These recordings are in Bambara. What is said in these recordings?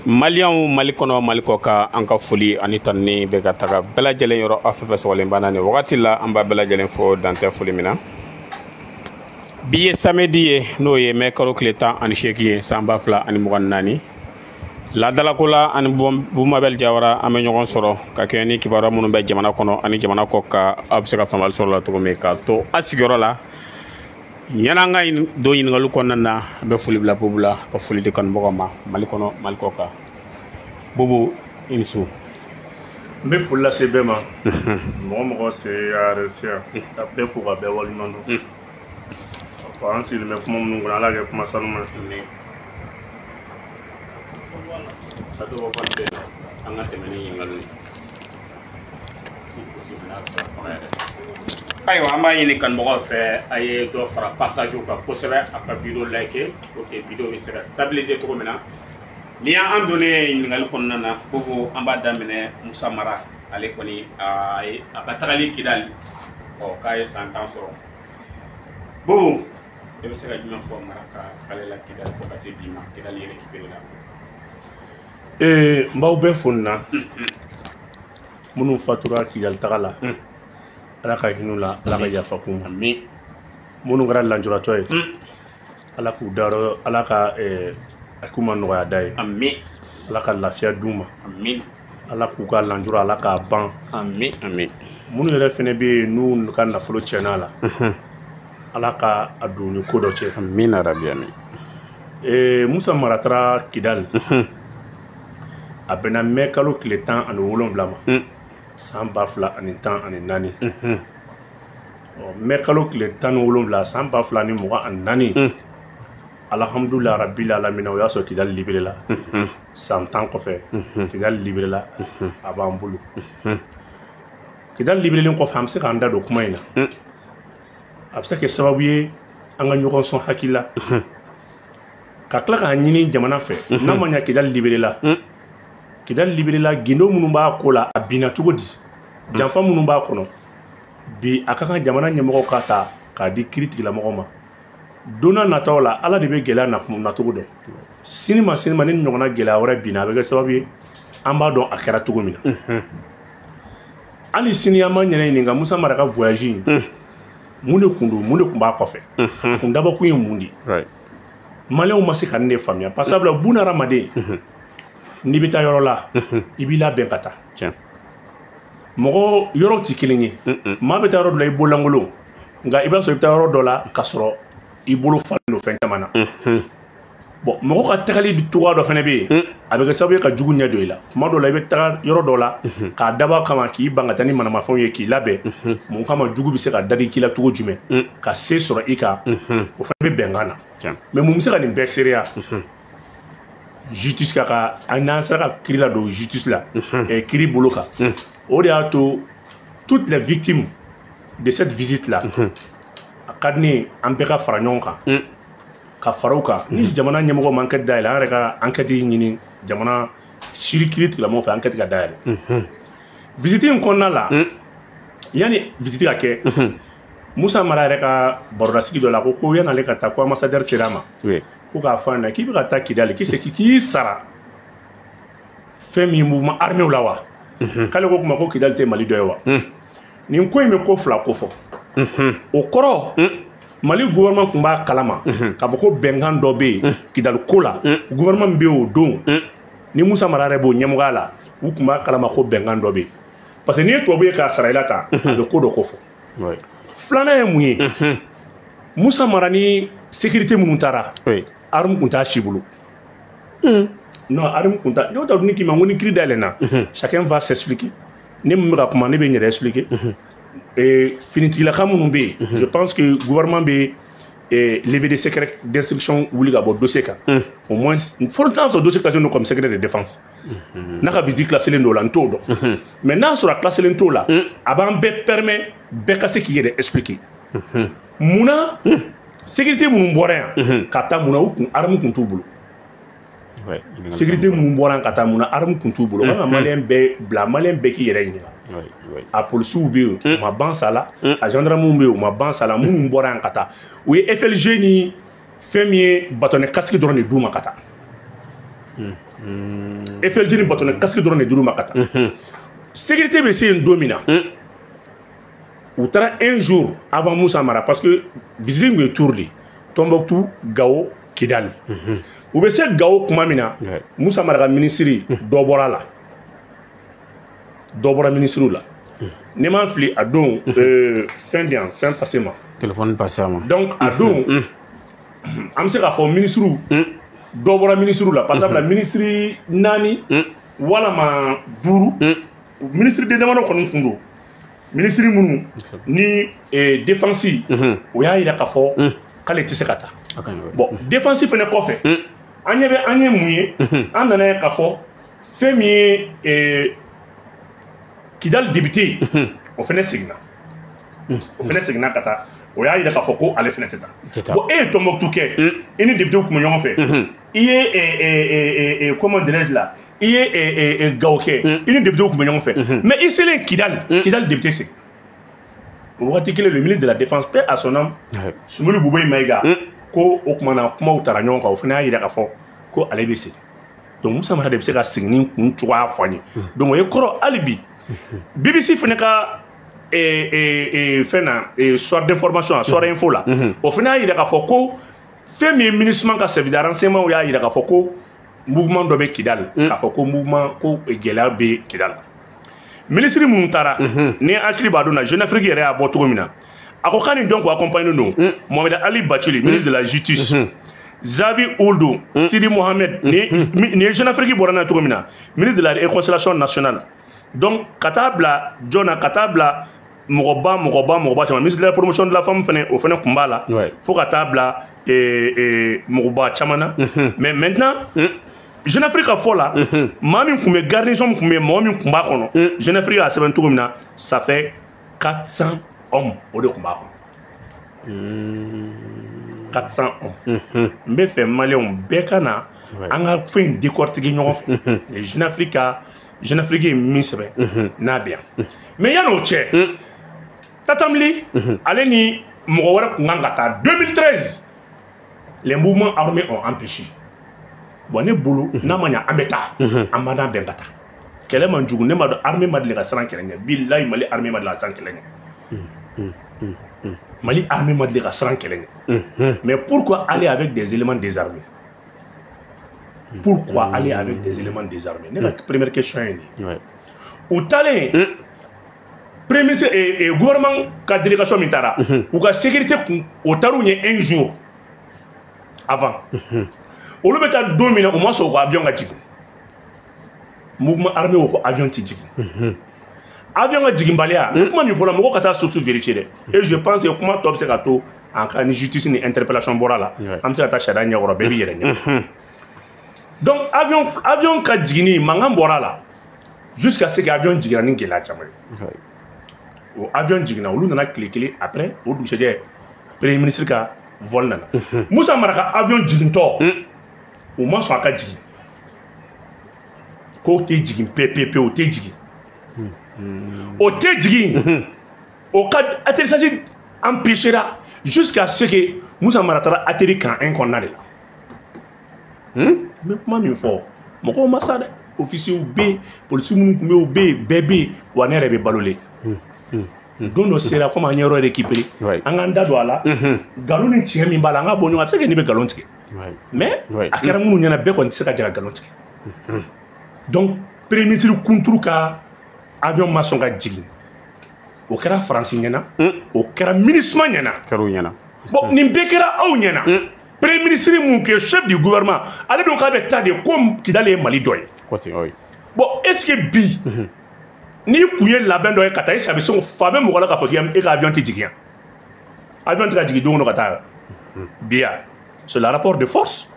Maliyɛnw Mali kɔnɔ Mali kɔ kan, an ka foli ani tanuni bɛ ka taga bɛɛ lajɛlen yɔrɔ. Aw fɛn fɛn sɔgɔlen b'an na nin wagati la, an b'a bɛɛ lajɛlen fo dantɛ foli min na. Bi ye samedi ye, n'o ye mɛ kalo tile 18 ye, san 2024. Laadalako la, ani Bumabel Jawara, an bɛ ɲɔgɔn sɔrɔ ka kɛɲɛ ni kibaruya minnu bɛ jamana kɔnɔ ani jamana kɔ kan, aw bɛ se ka faamuyali sɔrɔ la cogo min k'a to a sigiyɔrɔ la. Ɲɛna an ka don ɲininkaliw kɔnɔna na, an bɛ foli bila Bubu la, ka foli di kanubagaw ma Mali kɔnɔ, Mali kɔ kan. Bubu, i ni su. N bɛ foli lase bɛɛ ma, mɔgɔ mɔgɔ se ARS ka bɛɛ fo ka bɛɛ waleɲuman dɔn. An sigilen bɛ kuma minnu kɔnɔ, Ala kɛ kuma sanuman ye. An ka tɛmɛ ni ɲininkaliw ye. Ayiwa, an b'a ɲini kanubagaw fɛ, a ye dɔ fara partage kan kosɛbɛ, a ka vidéo like pour que vidéo bɛ se ka stabiliser cogo min na. Ni y'an donnen ɲininkali kɔnɔna na, Bubu, an b'a daminɛ Musa Mara. Ale kɔni, a ye a ka tagali Kidali, ɔ k'a ye san 10 sɔrɔ. Bubu, e bɛ se ka jumɛn fɔ Mara ka tagali la Kidali fo ka se bi ma, Kidali récupéré la? N b'aw bɛɛ fo nin na, minnu fatura Kidali taga la, Ala ka hinɛ u la, Ala ka yafa k'u ma. Minnu kɛra lanjuratɔ ye, Ala k'u dayɔrɔ, Ala ka a k'u ma nɔgɔya da ye. Ala ka lafiya d'u ma. Ala k'u ka lanjura, Ala k'a ban. Amin, amin. Minnu yɛrɛ fɛnɛ bɛ yen n'u ka nafolo tiɲɛna la, Ala ka a don ni ko dɔ cɛ. Amin rabi, amin. Musa Mara taara Kidali, a bɛnna mɛ kalo tile 17 ma, san 2014. Mɛ kalo tile 17, san 2024, alhamdulilayi rabil alamina, o y'a sɔrɔ Kidali libéré la. San 10 kɔfɛ, Kidali libéré la, a b'an bolo. Kidali libérélen kɔfɛ, an bɛ se k'an da don kuma in na. A bɛ se ka kɛ sababu ye an ka ɲɔgɔn sɔn hakili la, ka tila k'a ɲini jamana fɛ, n'a ma ɲɛ Kidali libéré la. Kidali libéré la, gindo minnu b'a ko la, a binna cogo di, janfa minnu b'a kɔnɔ bi, a ka kan jamana ɲɛmɔgɔw ka ta k'a di kiiri tigilamɔgɔw ma. Don n'a nataw la, Ala de bɛ gɛlɛya nacogo dɔn. Sini ma sini ma, ni ɲɔgɔnna gɛlɛya wɛrɛ binna, a bɛ kɛ sababu ye an b'a dɔn a kɛra cogo min na. Hali sini, an b'an yɛrɛ ɲininka, Musa Mara ka voyage in, mun de kun don, mun de kun b'a kɔfɛ, kun dabɔkun ye mun de ye? Maliyɛnw ma se ka nin de faamuya, parce que sabula buna hadamaden, n'i bɛ taa yɔrɔ la, i b'i labɛn ka taa. Mɔgɔ yɔrɔ tɛ kelen ye. Maa bɛ taa yɔrɔ dɔ la i bololankolon, nka i b'a sɔrɔ i bɛ taa yɔrɔ dɔ la k'a sɔrɔ i bolo falen don fɛn caman na. Bon, mɔgɔ ka tagali cogoya dɔ fana bɛ yen, a bɛ kɛ sababu ye ka jugu ɲɛ don i la. Tuma dɔw la, i bɛ taga yɔrɔ dɔ la k'a dabɔ a kama k'i ban ka taa ni manamafɛnw ye k'i labɛn mun kama, jugu bɛ se ka dadi k'i la cogo jumɛn ka se sɔrɔ i kan, o fana bɛ bɛnkan na. Mais mun bɛ se ka nin bɛɛ seereya? Justice ka n'an sera ka kiiri ladon justice la, kiiri bolo kan. O de y'a to toutes les victimes de cette visite là, a ka di ne ye an bɛɛ ka fara ɲɔgɔn kan, ka fara u kan. Ni jamana ɲɛmɔgɔ ma enquête dayɛlɛ, an yɛrɛ ka enquête ɲini jamana siri kiiri tigilamɔgɔw fɛ, enquête ka dayɛlɛ visite in kɔnɔna la. Yanni visite ka kɛ, Musa Mara yɛrɛ ka barodasigi dɔ la ko yan'ale ka taa, ko ambassadeur sera a ma ko k'a fɔ a ɲɛna k'i bɛ ka taa Kidali, k'i se k'i sara fɛn min mouvement armé la wa? K'ale ko kuma ko Kidali tɛ Mali dɔ ye wa? Nin ko in bɛ ko fila ko fɔ. O kɔrɔ, Mali gouvernement tun b'a kalama k'a fɔ ko bɛnkan dɔ bɛ yen Kidali ko la. Gouvernement min bɛ yen o don, ni Musa Mara yɛrɛ b'o ɲɛmɔgɔya la, u tun b'a kalama ko bɛnkan dɔ bɛ yen, parce que n'i ye tubabu ye k'a sara i la tan, a bɛ ko dɔ ko fɔ. Filanan ye mun ye? Musa Mara ni sécurité minnu taara, arme tun t'a si bolo. Non, arme tun t'a. N'o tɛ ni k'i ma ko ni kiiri dayɛlɛnna, chacun va s'expliquer. Ne min bɛ ka kuma, ne bɛ n yɛrɛ expliquer. Finitigilaka minnu bɛ yen, je pense que gouvernement bɛ levée de secret d'instruction wuli ka bɔ dossier kan. Au moins fo n'a sɔrɔ dossier classé don comme secret de défense, n'a ka visite classé don o la, n t'o dɔn. Mais n'a sɔrɔ a classé t'o la, a b'an bɛɛ permet bɛɛ ka se k'i yɛrɛ expliquer. Munna sécurité minnu bɔra yan ka taa, munna u kun arme kun t'u bolo? Sécurité minnu bɔra yan ka taa, munna arme kun t'u bolo? O kan ka maliyɛn bɛɛ bila, maliyɛn bɛɛ k'i yɛrɛ ɲininka. A polisiw bɛ yen, u ma ban sa la, a gendarmew bɛ yen, u ma ban sa la. Minnu bɔra yan ka taa, u ye FLG ni Fɛn min ye bâtonnet casque dɔrɔn de d'u ma ka taa. FLG ni bâtonnet casque dɔrɔn de d'u ma ka taa. Sécurité bɛ se yen don min na, u taara un jour avant Moussa Mara, parce que visite in tun ye tour de ye: Tombouctou, Gao, Kidal. U bɛ se Gao tuma min na, Moussa Mara ka ministre dɔ bɔra a la, dɔ bɔra ministre la. Ni ma fili, a don fɛn di yan, fɛn passé ma. Téléphone passé a ma. Donc a don, an bɛ se k'a fɔ ministre dɔ bɔra ministre la, par exemple ministre naani walama duuru, ministre den damadɔ kɔni tun don, ministre minnu ni défense, o y'a yira k'a fɔ k'ale tɛ se ka taa. Bon, défense fɛnɛ kɔfɛ, an ɲɛ bɛ an ye mun ye? An nana ye k'a fɔ fɛn min ye Kidali député, o fɛnɛ seginna, o fɛnɛ seginna ka taa. O y'a yira k'a fɔ ko ale fɛnɛ tɛ taa. Bon, e ye Tombouctou kɛ, i ni député tun bɛ ɲɔgɔn fɛ. I ye, comment dirais-je la, i ye Gao kɛ, i ni député tun bɛ ɲɔgɔn fɛ, mais i selen Kidali, Kidali député segin. O wagati kelen, le ministre de la Défense, paix à son âme, Soumeylou Boubèye Maïga, ko o tuma na kumaw taara ɲɔgɔn kan, o fana y'a yira k'a fɔ ko ale bɛ segin. Donc Moussa Mara de bɛ se ka segin ni kun cogoya fɔ an ye. Donc o ye kɔrɔ hali bi BBC fana ka fɛn na, soir d'information, soir info la, o fana y'a yira k'a fɔ ko fɛn min ye MINUSMA ka service de renseignement y'a yira k'a fɔ ko mouvement dɔ bɛ Kidali, k'a fɔ ko mouvement ko gɛlɛya bɛ Kidali. Ministre minnu taara, ni hakili b'a dɔn na, Jeune Afrique yɛrɛ y'a bɔ cogo min na, a ko k'a ni jɔn ko accompagné don: Mohamed Ali Bathily, ministre de la Justice, Zavi Ould Sidi Mohamed, ni ye Jeune Afrique bɔra n'a ye cogo min na, ministre de la Réconciliation nationale. Donc ka taa bila jɔn na, ka taa bila mɔgɔba mɔgɔba mɔgɔba caman, ministre de la Promotion de la Femme fɛnɛ, o fɛnɛ tun b'a la, fo ka taa bila mɔgɔba caman na. Mais maintenant, Jeune Afrique ka fɔ la, maa min tun bɛ garnison min tun bɛ yen, mɔgɔ min tun b'a kɔnɔ, Jeune Afrique y'a sɛbɛn cogo min na, ça fait 400 hommes, o de tun b'a kɔnɔ, 400 hommes. N bɛ fɛ maliyɛnw bɛɛ ka na an ka fɛn in décortiquer ɲɔgɔn fɛ. Les Jeune Afrique ka, Jeune Afrique ye min sɛbɛn n'a bɛ yan. Mais yan'o cɛ, Tatam Ly, ale ni mɔgɔ wɛrɛ tun kan ka taa 2013, les mouvements armés ont empêché. Bon, ne bolo, n'a ma ɲa an bɛ taa, an b'an n'a bɛn ka taa. Kɛlɛ man jugu, ne ma dɔn armée ma deli ka siran kɛlɛ ɲɛ. Bilayi, Mali armée ma deli ka siran kɛlɛ ɲɛ. Mali armée ma deli ka siran kɛlɛ ɲɛ. Mais pourquoi aller avec des éléments désarmés? Pourquoi aller avec des éléments désarmés? Ne ka première question ye nin ye. U taalen, premier ministre et gouvernement ka délégation min taara, u ka sécurité kun, o taar'u ɲɛ un jour avant. Olu bɛ taa don min na, u ma sɔn u ka avion ka jigin. Mouvement armé ko ko avion tɛ jigin. Avion ka jiginbaliya ni kuma min fɔra, mɔgɔw ka taa source vérifier dɛ. Et je pense que kuma tɔ bɛ se ka to en cas ni justice ni interpellation bɔra la, an bɛ se ka taa sariya ɲɛkɔrɔ, bɛɛ b'i yɛrɛ ɲɛ. Donc avion ka jiginni mankan bɔra a la jusqu'à ce que avion jiginna ni gɛlɛya caman ye. O avion jiginna, olu nana tile kelen après. O dugusɛjɛ, premier ministre ka vol nana. Moussa Mara ka avion jigintɔ, u ma sɔn a ka jigin, k'o tɛ jigin pepepe, o tɛ jigin, o tɛ jigin. O ka atterrissage empêchera jusqu'à ce que Moussa Mara taara atterri camp 1 kɔnɔna de la. N bɛ kuma min fɔ, mɔgɔw ma sa dɛ. Officiers bɛ yen, polisiw minnu tun bɛ yen, o bɛ yen, bɛɛ bɛ yen wa. Ne yɛrɛ bɛ balolen. Don dɔ sera, komi an ye yɔrɔ récupéré, an k'an da don a la, nkalon ni tiɲɛ min b'a la, an ka bɔ ɲɔgɔn. A bɛ se ka kɛ ne bɛ nkalon tigɛ, mais a kɛra minnu ɲɛna, bɛɛ kɔni tɛ se ka jɛ ka nkalon tigɛ. Donc premier ministre kunturu ka avion ma sɔn ka jigin, o kɛra Faransi ɲɛna, o kɛra MINUSMA ɲɛna. Kɛra u ɲɛna. Bon, nin bɛɛ kɛra aw ɲɛna. Premier ministre mun kɛ chef du gouvernement, ale dun k'a bɛ taa de ko Kidali ye Mali dɔ ye. Bon, est ce que bi n'i kun ye labɛn dɔ ye ka taa, est ce que a bɛ se fa bɛ mɔgɔ la k'a fɔ k'e ka avion tɛ jigin yan, avion tɛ ka jigin don o don ka taa bi yan? C'est le rapport de force.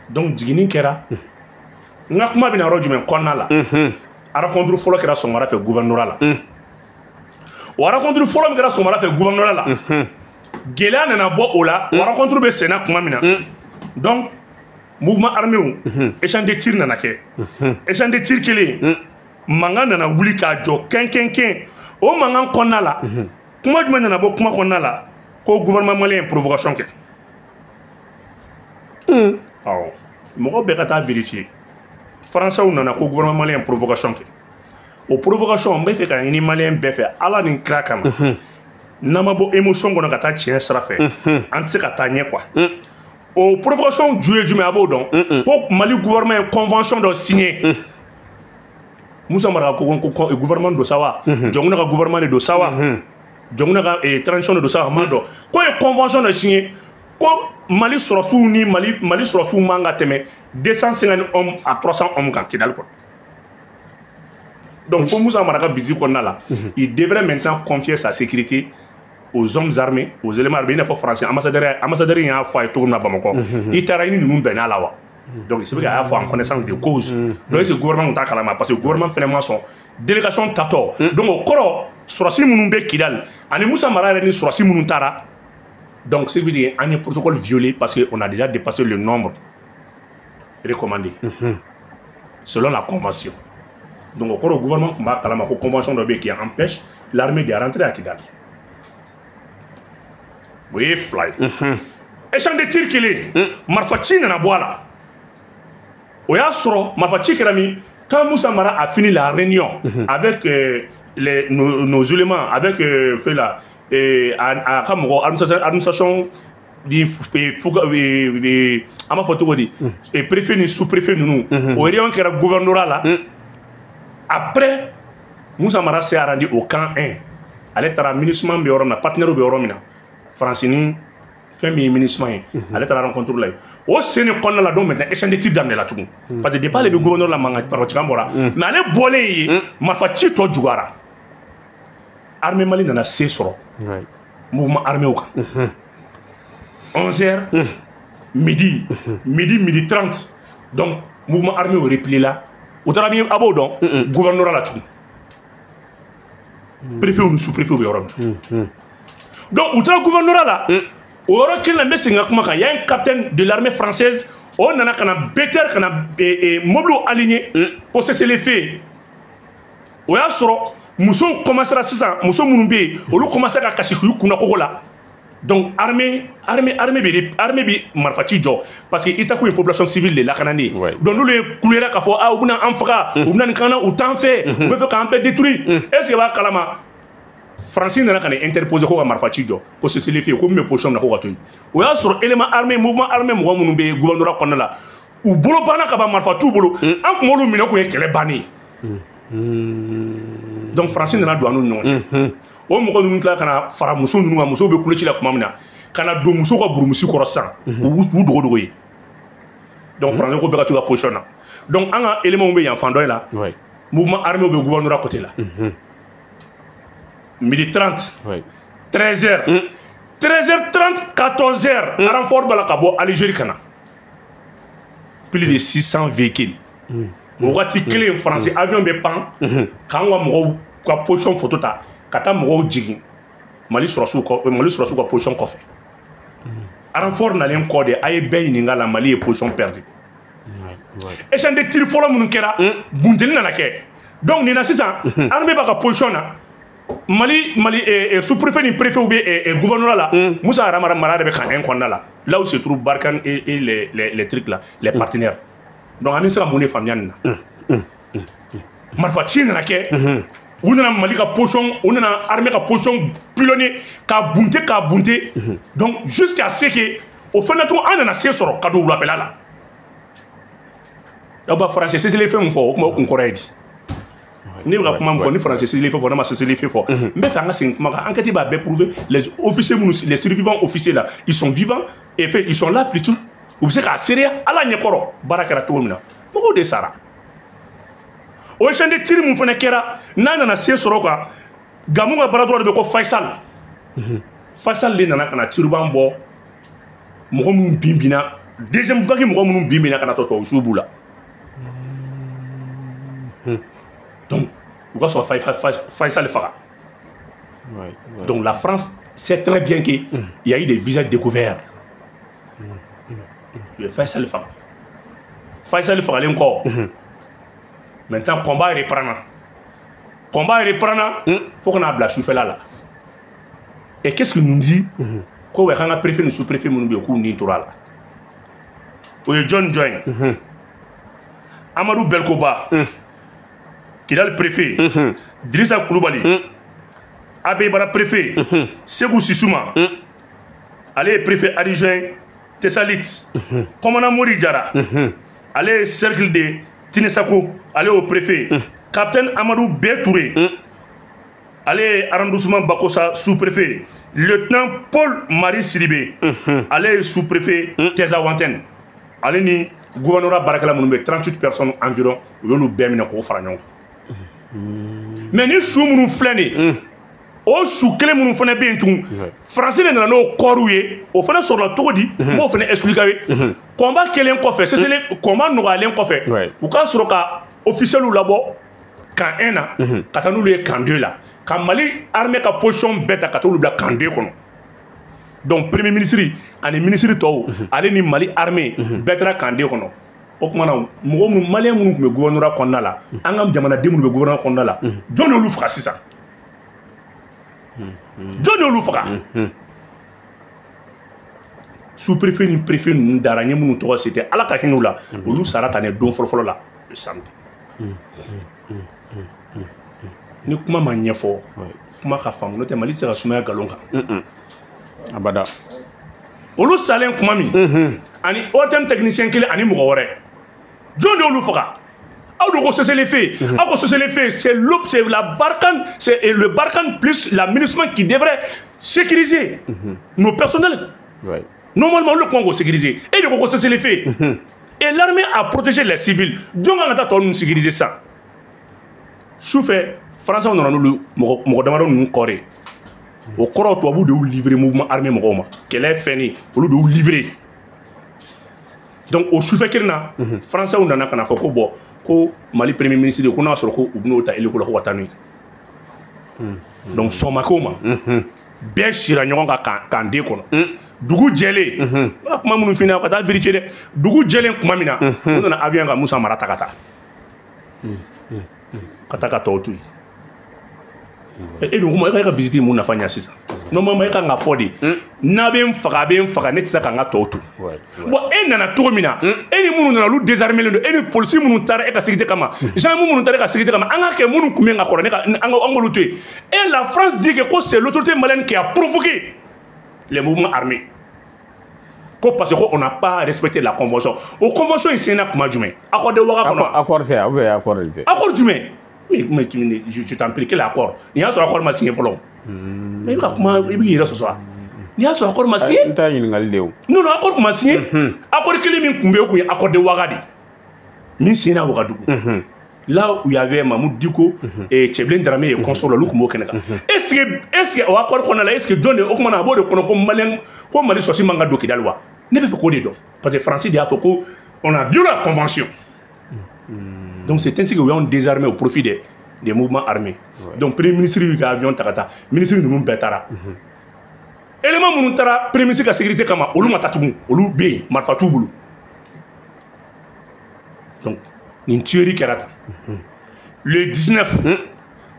Donc jiginni kɛra. N ka kuma bɛ na yɔrɔ jumɛn kɔnɔna la? Rencontre fɔlɔ kɛra sɔgɔmada fɛ gouvernorat la. O rencontre fɔlɔ min kɛra sɔgɔmada fɛ gouvernorat la, gɛlɛya nana bɔ o la. O rencontre bɛ senna tuma min na, donc mouvement armé, échange de tir nana kɛ. Échange de tir kelen, mankan nana wuli k'a jɔ kɛn kɛn kɛn. O mankan kɔnɔna la, kuma jumɛn nana bɔ kuma kɔnɔna la? Ko gouvernement malien ye provocation kɛ. Awɔ, mɔgɔ bɛɛ ka taa vérifier. Français nana ko gouvernement malien provocation kɛ. O provocation, n bɛ fɛ ka ɲini malien bɛɛ fɛ, Ala ni kira kama, n'an ma bɔ émotion kɔnɔ ka taa tiɲɛ sira fɛ, an tɛ se ka taa ɲɛ quoi. O provocation ju ye jumɛn? A b'o dɔn ko Mali gouvernement ye convention dɔ signé. Moussa Mara ko ko gouvernement don sa wa, Dioncounda ka gouvernement de don sa wa, Dioncounda ka transition de don sa wa, a ma dɔn ko ye convention dɔ signé ko Mali sɔrɔsiw ni Mali sɔrɔsiw man ka tɛmɛ 250 hommes à 300 hommes kan Kidali kɔnɔ. Donc ko Moussa Mara ka visite kɔnɔna la, il devrait maintenant confier sa sécurité aux hommes armés, aux éléments armés, i n'a fɔ français ambassadeur y'a fɔ a ye cogo min na Bamakɔ. I taara i ni ninnu bɛnna la wa? Donc c'est vrai qu'il y'a fɔ en connaissance de cause. Donc est-ce que gouvernement tun t'a kalama? Parce que gouvernement fɛnɛ ma sɔn délégation tatɔ. Donc o kɔrɔ, sɔrɔsi minnu bɛ Kidali ani Moussa Mara yɛrɛ ni sɔrɔsi minnu taara, donc ce qui veut dire an ye protocole violé, parce que on a déjà dépassé le nombre recommandé selon la convention. Donc o kɔrɔ, gouvernement tun b'a kalama ko convention dɔ bɛ yen qui empêche l'armée de rentrer à Kidali. O ye fila ye. Échange de tir kelen, marifa ci nana bɔ a la. O y'a sɔrɔ marifa ci kɛra min, quand Moussa Mara a fini la réunion avec nos éléments, avec fait là, a ka mɔgɔ administration ni an b'a fɔ cogo di, préfet ni sous-préfet ninnu, o réunion kɛra gouvernorat la. Après, Moussa Mara s'est rendu au camp 1. Ale taara MINUSMA bɛ yɔrɔ min na, partenaire bɛ yɔrɔ min na, Faransi ni fɛn min ye MINUSMA ye, ale taara rencontre la yen. O sen de kɔnɔna la, donc maintenant échange de tir daminɛla tugun, parce que depuis ale bɛ gouverneur la, mankan marifacikan bɔra, mais ale bɔlen yen, marifa ci tɔ juguyara. Armée Mali nana se sɔrɔ mouvement armé kan 11 heures, midi, midi, midi 30. Donc mouvement armé o replié la, u taara min, a b'o dɔn, gouvernorat la tugun, préfet ni sous-préfet bɛ yɔrɔ min. Donc u taara gouvernorat la, o yɔrɔ kelen na, n bɛ segin ka kuma kan, y a un capitaine de l'armée française, o nana ka na BTR ka na mobiliw aligné ko cessez-le-feu. O y'a sɔrɔ musow commencera sisan, muso minnu bɛ yen, olu commencé ka kasi k'u kunna kogo la. Donc armée bɛ marifa ci jɔ, parce que i ta kun ye population civile de lakanani ye. Donc n'olu ye kulera k'a fɔ ah, u bɛna an faga, u bɛna nin k'an na, u t'an fɛ, u bɛ fɛ k'an bɛɛ détruire. Est ce que b'a kalama, Faransi nana ka na interposer ko ka marifa ci jɔ, ko cessez-le-feu, ko min bɛ position min na, ko ka to yen. O y'a sɔrɔ élément armé, mouvement armé mɔgɔ minnu bɛ gouvernorat kɔnɔna la, u bolo banna ka ban, marifa t'u bolo. An kun b'olu minɛ, kun ye kɛlɛ bannen ye. Donc Faransi nana don an n'u ni ɲɔgɔn cɛ. O mɔgɔ ninnu tila ka na fara muso ninnu kan, musow bɛ kuloci la tuma min na, ka na don musow ka burumusi kɔrɔ sisan, u u dogo dogo ye. Donc Faransi ko bɛɛ ka t'u ka position na. Donc an ka éléments bɛ yan fan dɔ in la, mouvement armé bɛ gouvernorat côté la. Midi 30, 13 heures, 13h30, 14 heures, renfort b'a la ka bɔ Algérie ka na, plus de 600 véhicules. O wagati kelen, Faransi avion bɛ pan k'an ka mɔgɔw ka position photo ta ka taa mɔgɔw jigin Mali sɔrɔsiw kɔ, Mali sɔrɔsiw ka position kɔfɛ. Renfort nalen kɔ de, a ye bɛɛ ɲininka la, Mali ye position perdu. Échange de tir fɔlɔ minnu kɛra, bunteni nana kɛ. Donc nin na sisan, armée b'a ka position na, Mali sous-préfet ni préfet bɛ gouvernorat la, Moussa Mara Mara de bɛ camp 1 kɔnɔna la, là où se trouve Barkhane et les trucs là, les partenaires. Donc an bɛ se ka mun de faamuya nin na? Marifa ci nana kɛ, u nana Mali ka position, u nana armée ka position pilonner k'a bunte, k'a bunte. Donc jusqu'à ce que o fana tun, an nana se sɔrɔ ka don wulafɛla la. Aw ba français cessez-le-feu mun fɔ, o kuma o kun kɔrɔ ye di? Ne bɛ ka kuma min fɔ ni français cessez-le-feu fɔ, ne ma cessez-le-feu fɔ. N bɛ fɛ an ka segin kuma kan. Enquête b'a bɛɛ prouver. Les officiers minnu, les survivants officiers là, ils sont vivants et fait, ils sont là plutôt, u bɛ se k'a seereya Ala ɲɛkɔrɔ baara kɛra cogo min na, mɔgɔw de sara. O échange de tir mun fana kɛra, n'a nana se sɔrɔ o kan, Gamu ka baara dɔrɔn de bɛ ko Faisal. Faisal de nana ka na turban bɔ mɔgɔ minnu bin binna, deuxième vague mɔgɔ minnu bin binna ka na tɔ tubabu b'u la. Donc u ka sɔrɔ Faisal faga. Donc la France sait très bien qu'il y a eu des visages découverts. U ye Faisal faga. Faisal fagalen kɔ, maintenant combat reprend, combat reprend fo ka n'a bila sufɛla la. Et qu'est-ce qu'il nous dit? Ko wɛ, k'an ka préfet ni sous-préfet minnu bɛ yen, k'u ni tora a la. O ye jɔn jɔn ye? Amadou Belkoba, Kidal préfet, Drissa Koulibaly, Abeibara préfet, Segou Sissouma, ale ye préfet adjoint Tessalit, commandant Mori Diarra, ale ye cercle de Tinesako, ale y'o préfet, capitaine Amadou B Touré, ale ye arrondissement Bakossa sous-préfet, lieutenant Paul Marie Sidibé, ale ye sous-préfet Tinzaouatène, ale ni gouvernorat baarakɛla minnu bɛ 38 personnes environ, u y'olu bɛɛ minɛ k'o fara ɲɔgɔn kan. Mais ni su minnu filɛ nin ye, o su kelen minnu fana bɛ yen tugun, Faransi de nana n'o kɔɔriw ye. O fana sɔrɔla cogo di? N b'o fana expliquer aw ye. Combat kɛlen kɔfɛ, cessez combat nɔgɔyalen kɔfɛ, u ka sɔrɔ ka officiels labɔ camp 1 na ka taa n'olu ye camp 2 la, ka Mali armée ka position bɛɛ ta ka t'olu bila camp 2 kɔnɔ. Donc premier ministre ani ministre tɔw, ale ni Mali armée bɛɛ taara camp 2 kɔnɔ. O tuma na, mɔgɔ minnu, malien minnu tun bɛ gouvernorat kɔnɔna la, an ka jamanaden minnu bɛ gouvernorat kɔnɔna la, jɔn de y'olu faga sisan? Jɔn de y'olu faga? Sous-préfet ni préfet ninnu dara, n ye minnu tɔgɔ cité, Ala ka hinɛ u la, olu sara ta ne don fɔlɔ-fɔlɔ la, le samedi. Ni kuma ma ɲɛfɔ, kuma ka faamu, n'o tɛ Mali tɛ se ka sumaya nkalon kan. Abada. Olu salen kuma min, ani ORTM technicien kelen ani mɔgɔ wɛrɛ, jɔn de y'olu faga? Aw de ko cessez-le-feu. Aw ko cessez-le-feu, c'est c'est la Barkhane, c'est le Barkhane plus la MINUSMA qui devrait sécuriser nos personnels. Normalement, olu kan k'o sécuriser. E de ko ko cessez-le-feu et l'armée a protégé les civils. Jɔn kan ka taa tɔ ninnu sécuriser sisan? Sufɛ, Français nana n'olu mɔgɔ damadɔ ninnu kɔrɔ ye. O kɔrɔ, tubabu de y'u livrer mouvement armé mɔgɔw ma. Kɛlɛ fɛnni, olu de y'u livrer. Donc o sufɛ kelen na, Français nana ka na fɔ ko bon, ko Mali premier ministre, ko n'a sɔrɔ ko u bɛn'o ta hélico la ko ka taa n'u ye. Donc sɔn ma k'o ma. Bɛɛ sira ɲɔgɔn kan camp 2 kɔnɔ. Dugu jɛlen, n b'a kuma minnu f'i ɲɛna, ka taa vérifier dɛ. Dugu jɛlen tuma min na, u nana avion ka Musa Mara ta ka taa ka taa ka tɔw to yen. E dun kuma, e ka visite mun nafa ɲa sisan? Normalement, e kan ka fɔ de n'a bɛ n faga, a bɛ n faga, ne tɛ se ka n ka tɔw to. Bon, e nana cogo min na, e ni minnu nana, olu désarmé don. E ni polisi minnu taara e ka sécurité kama, gendarme minnu taara e ka sécurité kama, an ka kɛ minnu tun bɛ ka kɔrɔ, ne ka an ka an k'olu to yen. Et la France dit que ko c'est l'autorité malienne qui a provoqué les mouvements armés, ko parce que on n'a pas respecté la convention. O convention in signé kuma jumɛn? Accord de Ouaga kɔnɔ. Accord tɛ, ou bien accord tɛ? Accord jumɛn? Mais je t'en prie, quel accord? Nin y'a sɔrɔ accord ma signé fɔlɔ. Mais i bɛ ka kuma, i bɛ k'i yɛrɛ sɔsɔ wa? Nin y'a sɔrɔ accord ma signé. N ta ɲininkali de o. Non, non, accord ma signé. Accord kelen min tun bɛ yen, o tun ye accord de Ouaga de ye min signé na Ouagadougou. Là où il y avait Mahmoud Dicko et Tiébilé Dramé et consorts, olu tun b'o kɛnɛ kan. Est-ce que o accord kɔnɔna la, est-ce que jɔn de o kumana a b'o de kɔnɔ ko malien, ko Mali sɔsi man ka don Kidali wa? Ne bɛ fɛ k'o de dɔn, parce que Faransi de y'a fɔ ko on a violé la convention. Donc c'est ainsi que y'anw désarmé au profit des mouvements armés. Donc premier ministre y'u ka avion ta ka taa, ministre ninnu bɛɛ taara. Élément minnu taara premier ministre ka sécurité kama, olu ma taa tugun, olu bɛ yen, marifa t'u bolo. Donc nin tuerie kɛra tan le 19.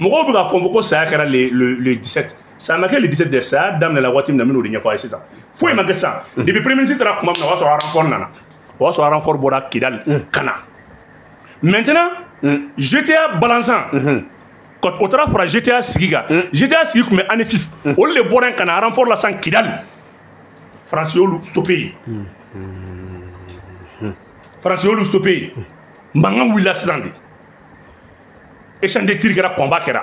Mɔgɔw bɛ k'a fɔ ko saya kɛra le 17. Saya ma kɛ le 17 dɛ. Saya daminɛla waati min na, n bɛn'o de ɲɛfɔ a ye sisan. Foyi ma kɛ sisan. Depuis premier ministre taara tuma min na, o y'a sɔrɔ renfort nana, o y'a sɔrɔ renfort bɔra Kidali ka na. Maintenant, GTA Balanzan, o taara fara GTA sigi kan. GTA sigi tun bɛ Anefif, olu de bɔra yen ka na renfort la sisan Kidali. Faransi y'olu stoppé yen. Faransi y'olu stoppé yen. Mankan wulila sisan de, échange de tir kɛra, combat kɛra.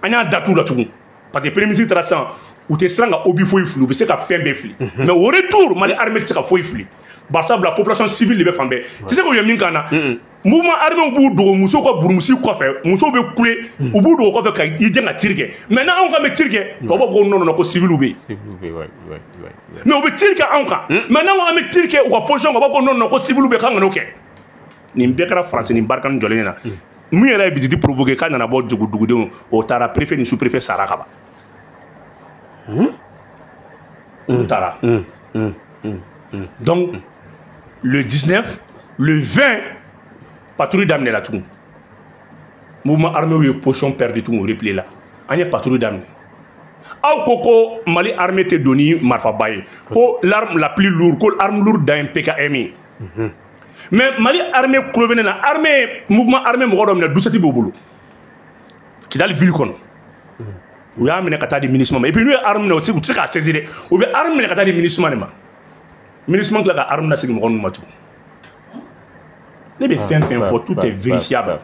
An y'a datu la tugun, parce que premier ministre taara sisan, u tɛ siran ka obus foyi fili, u bɛ se ka fɛn bɛɛ fili. Mais au retour, Mali armée tɛ se ka foyi fili, barisabula population civile de bɛ fan bɛɛ. Tɛ se k'o ye min kan na, mouvement armé b'u dogo musow ka burumusi kɔfɛ, musow bɛ kule, u b'u dogo kɔfɛ ka i jɛn ka tir kɛ. Mais n'anw kan bɛ tir kɛ, tubabu b'a fɔ ko non, non, ko civil bɛ yen. Mais u bɛ tir kɛ anw kan. Mais n'anw an bɛ tir kɛ u ka position kan, u b'a fɔ ko non, non, ko civil bɛ yen, k'an kana o kɛ. Nin bɛɛ kɛra Faransi ni Barkhane jɔlen ɲɛna. Min yɛrɛ ye visite provoqué k'a nana bɔ dugu dugudenw, o taara, préfet ni sous-préfet sara ka ban, u taara. Donc le 19, le 20, patrouille daminɛla tugun. Mouvement armé ye position perdu tugun, o replié la. An ye patrouille daminɛ. Aw ko ko Mali armée tɛ don ni marifaba ye, ko l'arme la plus lourde, ko arme lourde dan ye PKM ye. Mais Mali armée kulo bɛ ne na, armée mouvement armé mɔgɔ dɔ minɛ, 17 b'o bolo Kidali ville kɔnɔ. U y'a minɛ ka taa di MINUSMA ma. Et puis n'u ye arme minɛ, u tɛ se k'a saisir dɛ, u bɛ arme minɛ ka taa di MINUSMA de ma. MINUSMA tila ka arme lasegin mɔgɔ ninnu ma tugun. Ne bɛ fɛn fɛn fɔ, tout est vérifiable.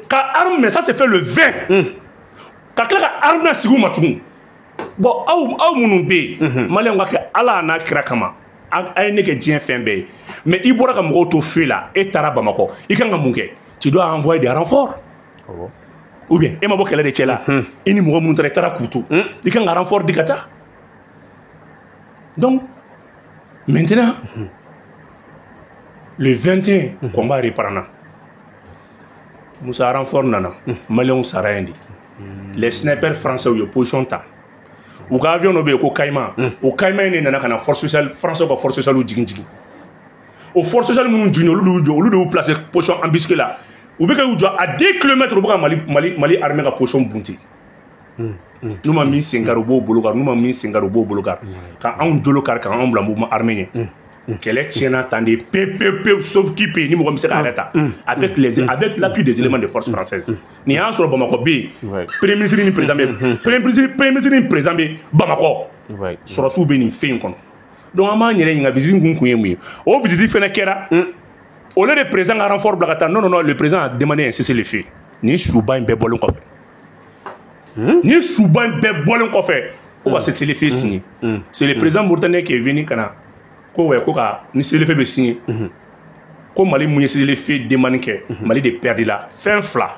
Ka arme minɛ, ça c'est fait le 20, ka tila ka arme lasegin u ma tugun. Bon, aw minnu bɛ yen, maliyɛnw ka kɛ Ala n'a kira kama, a ye ne kɛ diɲɛ fɛn bɛɛ ye, mais i bɔra ka mɔgɔw to feu la, e taara Bamakɔ, i kan ka mun kɛ? Tu dois envoyer des renforts. Ou bien e ma bɔ kɛlɛ de cɛ la, i ni mɔgɔ minnu taara, i taara k'u to, i kan ka renfort di ka taa. Donc maintenant, le 21, combat reprend. Musa, renfort nana, maliyɛnw sara yen de. Les snipers français, u ye position ta. U ka avion dɔ bɛ yen ko Caïman, o Caïman in de nana ka na force spéciale français ka force spéciale jigin jigin. O force spéciale minnu jigin, olu de y'u jɔ, olu de y'u placer position embusquée la. U bɛ ka y'u jɔ à 2 kilomètres, u bɛ ka Mali armée ka position bunti. N'u ma min sen kari, u b'o bolo kari. N'u ma min sen kari, u b'o bolo kari, ka anw jolo kari, ka anw bila mouvement armé ɲɛ. Kɛlɛ tiɲɛna tan de pe pe pe, sauf qui peut, ni mɔgɔ min bɛ se k'a yɛrɛ ta, avec l'appui des éléments de force française. Nin y'a sɔrɔ Bamakɔ bɛ yen, premier ministre ni président bɛ, premier ministre ni président bɛ Bamakɔ, sɔrɔsiw bɛ nin fɛn in kɔnɔ. Donc an b'an yɛrɛ ɲininka, visite kun ye mun ye? O visite fɛnɛ kɛra au lieu de président ka renfort bila ka taa. Non, non, non, le président a demandé un cessez-le-feu. Nin suba in bɛɛ bɔlen kɔfɛ, nin suba in bɛɛ bɔlen kɔfɛ, ko ka cessez-le-feu signé. C'est le président mauritanien qui est venu ka na ko wɛ, ko ka ni cessez-le-feu bɛ signé, ko Mali mun ye cessez-le-feu demande kɛ, Mali de perdu la fɛn fila.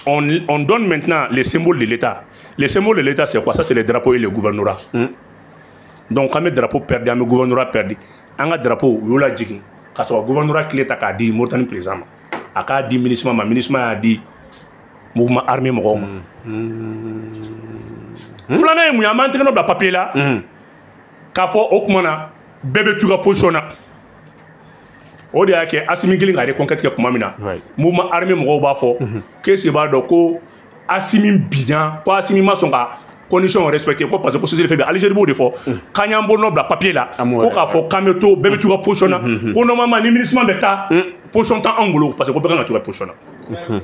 On donne maintenant les symboles de l'État. Les symboles de l'État, c'est quoi? Ça, c'est le drapeau et le gouvernorat. Donc an bɛ drapeau perdu, an bɛ gouvernorat perdu. An ka drapeau, u y'o lajigin ka sɔrɔ gouvernorat clé ta k'a di Mauritanie président ma, a k'a di MINUSMA ma, MINUSMA y'a di mouvement armé mɔgɔw ma. Filanan ye mun ye? An b'an tɛgɛ nɔ bila papier la k'a fɔ o tuma na bɛɛ bɛ t'u ka position na. O de y'a kɛ Asimi kelen ka reconquête kɛ tuma min na, mouvement armé mɔgɔw b'a fɔ qu'est-ce que b'a dɔn ko Asimi binna, ko Asimi ma sɔn ka condition respecter, ko parce que ko cessez-le-feu bɛ Algérie b'o de fɔ, k'an y'an bolonɔ bila papier la, ko k'a fɔ k'an bɛ to, bɛɛ bɛ t'u ka position na, ko normalement ni MINUSMA bɛ taa, position t'anw bolo, parce que ko bɛɛ kan ka t'u ka position na.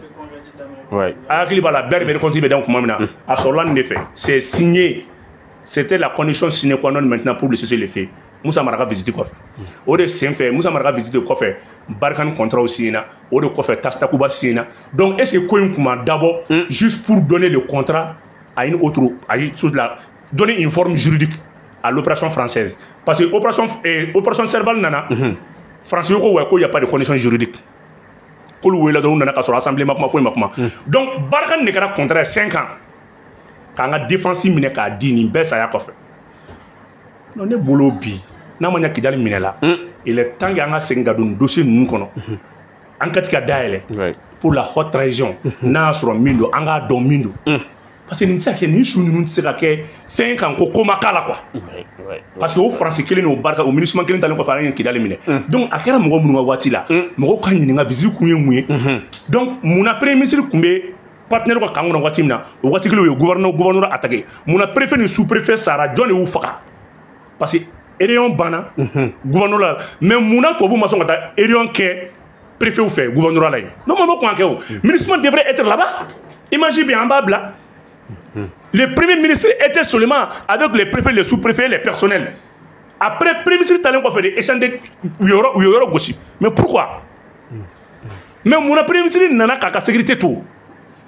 A hakili b'a la, bɛɛ de bɛ reconquête bɛ dan tuma min na, a sɔrɔla nin de fɛ. C'est signé, c'était la condition sine qua non maintenant pour le cessez-le-feu. Musa Mara ka visite kɔfɛ, o de sen fɛ, Musa Mara ka visite kɔfɛ, Barkhane contrat signé na, o de kɔfɛ Takuba signé na. Donc est-ce que ko in kun ma dabɔ juste pour donner le contrat à une autre, à une chose là, donner une forme juridique à l'opération française? Parce que opération Serval nana, français ko ouais, ko y a pas de condition juridique, k'olu wele dɔrɔn, u nana ka sɔrɔ assemblée ma kuma, foyi ma kuma. Donc Barkhane de kɛra contrat ye 5 ans k'an ka défense minɛ k'a di nin bɛɛ saya kɔfɛ. Non, ne bolo bi, n'a ma ɲɛ Kidali minɛ la, il est temps que an ka segin ka don dossier ninnu kɔnɔ, an ka ti ka dayɛlɛ pour la haute trahison. N'a y'a sɔrɔ min don, an k'a dɔn min don, parce que nin tɛ se ka kɛ, nin su ninnu tɛ se ka kɛ fɛn kan ko ma k'a la quoi. Parce que o Faransi kelen n'o barika, o MINUSMA kelen talen kɔfɛ, an ye Kidali minɛ. Donc a kɛra mɔgɔ minnu ka waati la, mɔgɔw ka ɲininka visite kun ye mun ye. Donc munna premier ministre kun bɛ partenaire ka camp kɔnɔ waati min na, o waati kelen u ye gouverneur attaqué? Munna préfet ni sous préfet sara? Jɔn de y'u faga? Parce que réunion banna gouverneur la, mais munna tubabu ma sɔn ka taa réunion kɛ préfet fɛ gouvernorat la yen? Normalement kun ka kɛ, o MINUSMA devrait être là-bas. Imagine bien, an b'a bila. Le premier ministre était seulement avec les préfets, les sous-préfets, les personnels. Après, premier ministre talen kɔfɛ de échange u ye yɔrɔ gosi. Mais pourquoi? Mais munna premier ministre nana k'a ka sécurité to?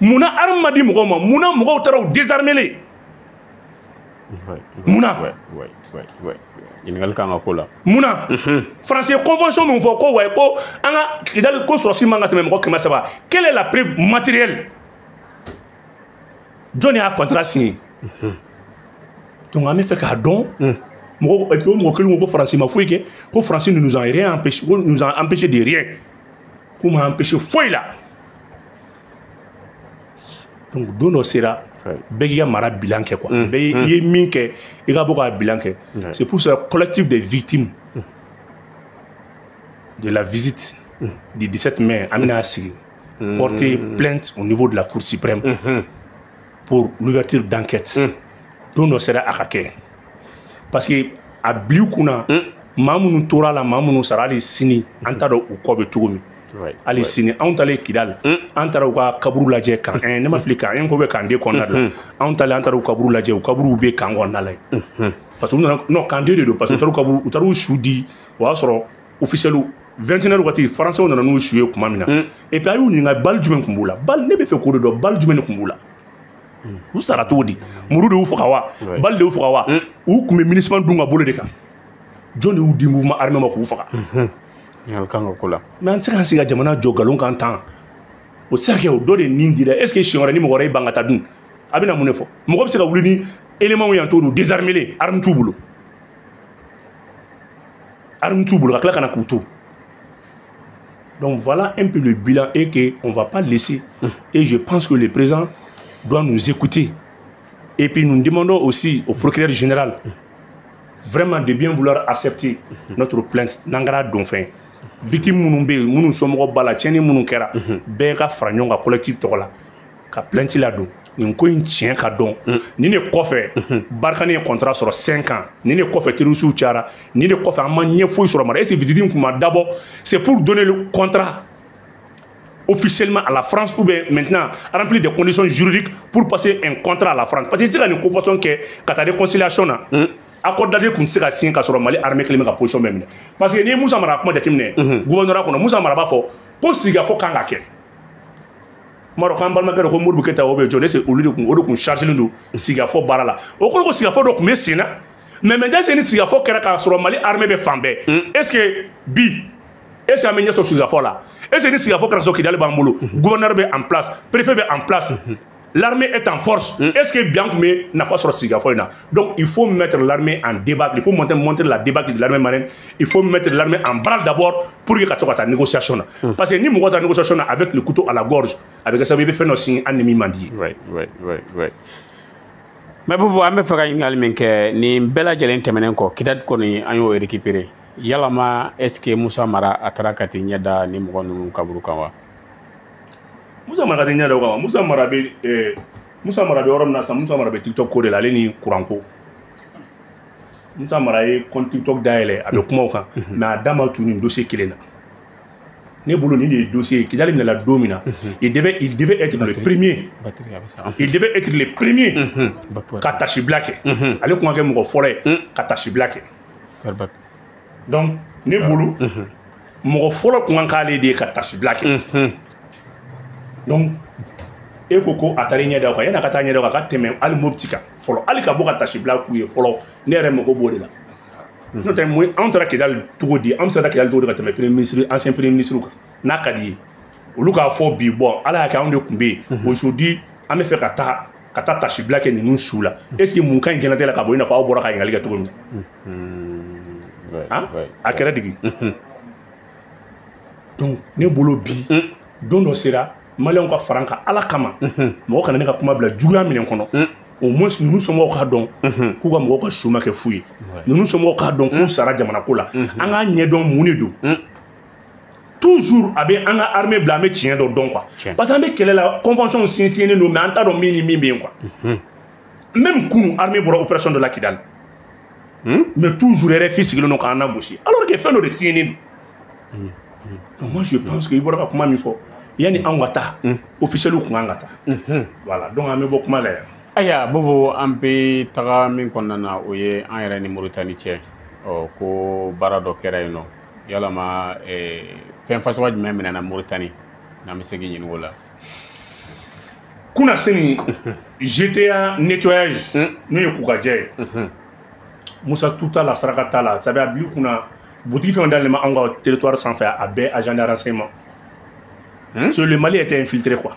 Munna arme ma di mɔgɔw ma? Munna mɔgɔw taara u désarmer? Munna? Ɲininkali kan ka ko la. Munna français convention min fɔ ko wayi, ko an ka Kidali, ko sɔrɔsi man ka tɛmɛ mɔgɔ 300? Quelle est la preuve matérielle? Jɔn y'a contrat signé? Donc an bɛ fɛ k'a dɔn. Mɔgɔ et puis o mɔgɔ kelen ko ko Faransi ma foyi kɛ, ko Faransi ne nous a rien empêché, ko nous a empêché de rien, k'u ma empêché foyi la. Donc don dɔ sera, bɛɛ k'i ka mara bilan kɛ quoi. Bɛɛ i ye min kɛ, i ka bɔ k'a bilan kɛ. C'est pour ça, collectif des victimes de la visite du 17 mai, an bɛna sigi porter plainte au niveau de la Cour suprême. pour l'ouverture d'enquête. Don dɔ sera a ka kɛ, parce que a bil'i kunna, maa minnu tora la, maa minnu sara, hali sini an t'a dɔn u kɔ bɛ cogo min. Hali sini anw talen Kidal, an taara u ka kaburu lajɛ kan ne ma fili, kan ko bɛ camp 2 kɔnɔna la. Anw talen, an taara u kaburu lajɛ, u kaburuw bɛ camp kɔnɔna la yen, parce que u nana, non, camp 2 de don, parce que u taara u kaburu, u taara u su di. O y'a sɔrɔ officiel 21 waati, français nana n'u su ye tuma min na. Et puis a y'u ɲininka balle jumɛn tun b'u la. Balle, ne bɛ fɛ k'o de dɔn, balle jumɛn de tun b'u la? U sara cogo di? Muru de y'u faga wa? Balle de y'u faga wa? U tun bɛ MINUSMA dun ka bolo de kan. Jɔn de y'u di mouvement armé ma k'u faga? Ɲininkali kan ka ko la. Mais an tɛ se k'an sigi ka jamana jɔ nkalon kan tan. O tɛ se ka kɛ. O dɔ de nin dira. Est ce que siɲɛ wɛrɛ ni mɔgɔ wɛrɛ y'i ban ka taa dun, a bɛna mun de fɔ? Mɔgɔ bɛ se ka wuli ni éléments yan cogo di, désarmé, arme t'u bolo, arme t'u bolo, ka tila ka na k'u to? Donc voilà un peu le bilan et que on va pas laisser. Et je pense que le président doit nous écouter. Et puis nous demandons aussi au procureur général vraiment de bien vouloir accepter notre plainte. N'an kɛra don fɛn, victime minnu bɛ yen, minnu somɔgɔw b'a la, tiɲɛni minnu kɛra, bɛɛ ka fara ɲɔgɔn kan collectif tɔgɔ la ka plainte ladon nin ko in tiɲɛ ka dɔn. Nin de kɔfɛ Barkhane ye contrat sɔrɔ 5 ans. Nin de kɔfɛ terroristes cayara. Nin de kɔfɛ an ma ɲɛ foyi sɔrɔ mara. Est ce que visite tun ma dabɔ, c'est pour donner le contrat officiellement à la France ou bien maintenant remplir des conditions juridiques pour passer un contrat à la France? Parce que se ka nin ko façon kɛ ka taa réconciliation na, accord d'Alger tun tɛ se ka signer ka sɔrɔ Mali armée kelen bɛ ka position bɛɛ minɛ. Parce que n'i ye Musa Mara kuma jateminɛ gouvernorat kɔnɔ, Musa Mara b'a fɔ ko sigikafɔ kan ka kɛ. N b'a dɔn k'an balimakɛ dɔ ko Modibo Keyita, o bɛ jɔ ne se, olu de kun, o de kun chargé don sigikafɔ baara la. O kɔrɔ ko sigikafɔ dɔ tun bɛ sen na. Mais maintenant ni sigikafɔ kɛra k'a sɔrɔ Mali armée bɛ fan bɛɛ, est ce que bi, est ce que an bɛ ɲɛ sɔrɔ sigikafɔ la? Est ce que ni sigikafɔ kɛra sɔrɔ Kidali b'an bolo, gouverneur bɛ en place, préfet bɛ en place, l'armée est en force, est ce que bi an tun bɛ nafa sɔrɔ sigikafɔ in na? Donc il faut mettre l'armée en débâcle, il faut monter la débâcle de l'armée malienne, il faut mettre l'armée en branle d'abord pour que ka to ka taa négociation na. Parce que ni mɔgɔ taa négociation na avec le couteau à la gorge, a bɛ kɛ sababu ye i bɛ fɛn dɔ signer hali ni min man di ye. Oui. Mais Boubou, an bɛ fɛ ka ɲininkali min kɛ, nin bɛɛ lajɛlen tɛmɛnen kɔ, Kidali kɔni an y'o récupérer. Yalama, est ce que Musa Mara a taara ka t'i ɲɛ da ni mɔgɔ ninnu kaburu kan wa? Musa Mara ka tɛ ɲɛ da o kan. Musa Mara bɛ yɔrɔ min na sisan, Musa Mara bɛ TikTok ko de la, ale ni kuranko. Musa Mara ye compte TikTok dayɛlɛ, a bɛ kuma o kan, mais a da ma tu nin dossier kelen na. Ne bolo, nin de ye dossier ye. Kidali minɛla don min na, il devait être le premier, il devait être le premier ka tasibila kɛ. Ale kun ka kɛ mɔgɔ fɔlɔ ye ka tasibila kɛ. Donc ne bolo, mɔgɔ fɔlɔ kun kan k'ale de ye ka tasibila kɛ. Donc e ko ko a taara i ɲɛ da o kan, yan'a ka taa ɲɛ da o kan, a ka tɛmɛ hali Mopti kan fɔlɔ, hali ka bɔ ka tasibila k'u ye fɔlɔ. Ne yɛrɛ mako b'o de la. N'o tɛ, mun anw taara Kidali cogo di? An bɛ se ka taa Kidali cogo di ka tɛmɛ premier ministre, ancien premier ministre kan? N'a ka di ye, olu k'a fɔ bi, bɔn, Ala y'a kɛ anw de tun bɛ yen, aujourd'hui an bɛ fɛ ka taa tasibila kɛ ninnu su la. Est ce que mun ka ɲi diɲɛlatigɛ la ka bɔ i n'a fɔ aw bɔra ka ɲininkali kɛ cogo min na? A kɛra digi. Donc ne bolo, bi don dɔ sera, maliyɛnw ka fara an kan Ala kama. Mɔgɔ kana ne ka kuma bila juguya minɛ kɔnɔ. Au moins ninnu somɔgɔw k'a dɔn k'u ka mɔgɔw ka su ma kɛ fu ye, ninnu somɔgɔw k'a dɔn k'u sara jamana ko la. An k'a ɲɛdɔn mun de don. Toujours a bɛ an ka armée bila, an bɛ tiɲɛ dɔ dɔn quoi, parce que an bɛ kɛlɛ la, convention sinsinnen don, mais an t'a dɔn min ni min bɛ yen quoi. Même kunu, armée bɔra opération dɔ la Kidali, mais toujours RFI sigilen don k'an lagosi, alors que fɛn dɔ de signenen don. Donc moi je pense que i bɔra ka kuma min fɔ, yanni anw ka taa, officiel kun kan ka taa. Voilà, donc an bɛ bɔ kuma la yan. Ayiwa Bobo, an bɛ taga min kɔnɔna na, o ye an yɛrɛ ni Moritani cɛ. Ɔ, ko baara dɔ kɛra yen nɔ. Yalama fɛn fasuguya jumɛn minɛna Moritani n'an bɛ se k'i ɲininka o la? Kunasini, GTA nettoyage, n'o ye Kukajɛ ye, Musa tu t'a la, saraka t'a la. Sabu a bil'i kunna, boutique fɛn dalen bɛ anw ka territoire sanfɛ, a bɛɛ agent de renseignement. So le Mali était infiltré quoi.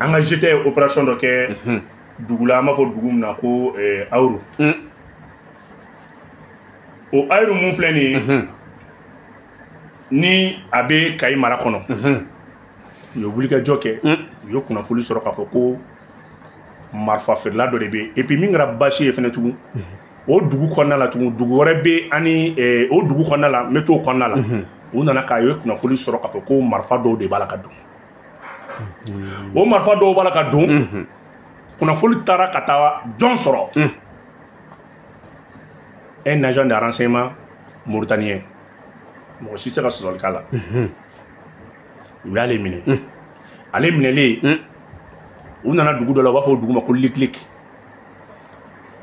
An ka GTA ye opération dɔ kɛ dugu la, an b'a fɔ dugu min na ko Awuru. O Awuru mun filɛ nin ye, ni a bɛ Kayi mara kɔnɔ, u ye wulikajɔ kɛ, u ye kunnafoni sɔrɔ k'a fɔ ko marifa feerela dɔ de bɛ yen. Et puis min kɛra baasi ye fɛnɛ tugun, o dugu kɔnɔna la tugun, dugu wɛrɛ bɛ ani o dugu kɔnɔna la, n bɛ t'o kɔnɔna la, u nana k'a ye kunnafoni sɔrɔ k'a fɔ ko marifa dɔw de b'a la ka don. O marifa dɔw b'a la ka don. Kunnafoni taara ka taa jɔn sɔrɔ? Un agent de renseignement mauritanien, mɔgɔ si tɛ se ka sɔsɔli k'a la. U y'ale minɛ. Ale minɛlen, u nana dugu dɔ la, u b'a fɔ o dugu ma ko Likilik.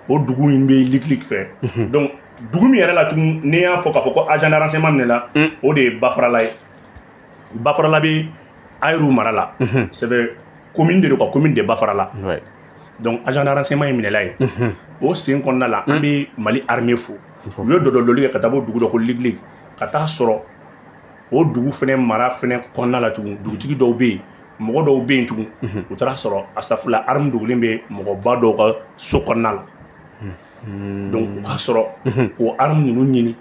O dugu in bɛ Likilik fɛ. Donc dugu min yɛrɛ la tugun, n'i y'a fɔ k'a fɔ ko agent de renseignement minɛla, o de ye Bafarala ye. Bafarala bɛ Ayiru mara la. C'est commune de don quoi, commune de Bafarala. Donc agent de renseignement ye minɛla ye. O sen kɔnɔna la, an bɛ Mali armée fo. U ye dɔdɔdɔli kɛ ka taa bɔ dugu dɔ ko Likilik, ka taa sɔrɔ o dugu fɛnɛ mara fɛnɛ kɔnɔna la tugun, dugutigi dɔw bɛ yen, mɔgɔ dɔw bɛ yen tugun. U taara sɔrɔ asafula arme dogolen bɛ mɔgɔba dɔw ka so kɔnɔna la. Donc u ka sɔrɔ k'o arme ninnu ɲini,